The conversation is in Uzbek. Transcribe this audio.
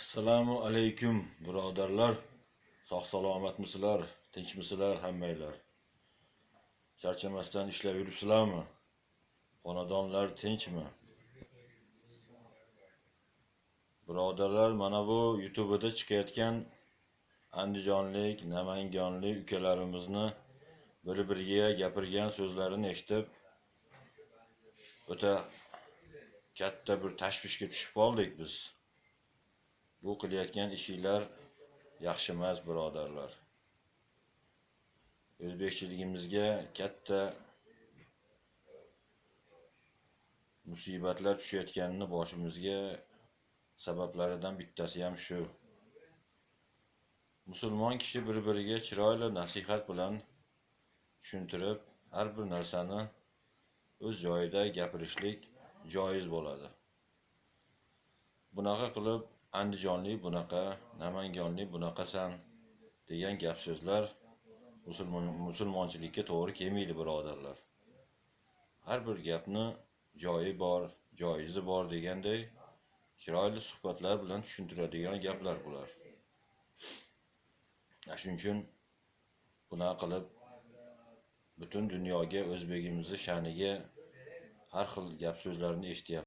Assalomu alaykum birodarlar. Sog' salomatmisizlar, tinchmisizlar hammanglar? Charchamasdan ishlab yuribsizlarmi? Xonadonlar tinchmi? Birodarlar, mana bu YouTube'da chiqayotgan andijonlik, namanganlik ukalarimizni bir-biriga gapirgan so'zlarini eshitib, o'ta katta bir tashvishga tushib qoldik biz. Bu qilayotgan ishinglar yaxshi emas, birodarlar. O'zbekchiligimizga katta musibatlar tushayotganini boshimizga sabablaridan bittasi ham shu. Musulmon kishi bir-biriga chiroyli nasihat bilan tushuntirib, har bir narsani o'z joyida gapirishlik joiz bo'ladi. Bunaqa qilib andijonlik bunaqa, namanganlik bunaqasan degan gap so'zlar musulmonchilikka to'g'ri kelmaydi, birodarlar. Har bir gapni joyi bor, joizi bor deganday chiroyli suhbatlar bilan tushuntiradigan gaplar bular. Shuning uchun bunaqa qilib butun dunyoga o'zbegimizni sha'niga har xil gap so'zlarni eshityapmiz.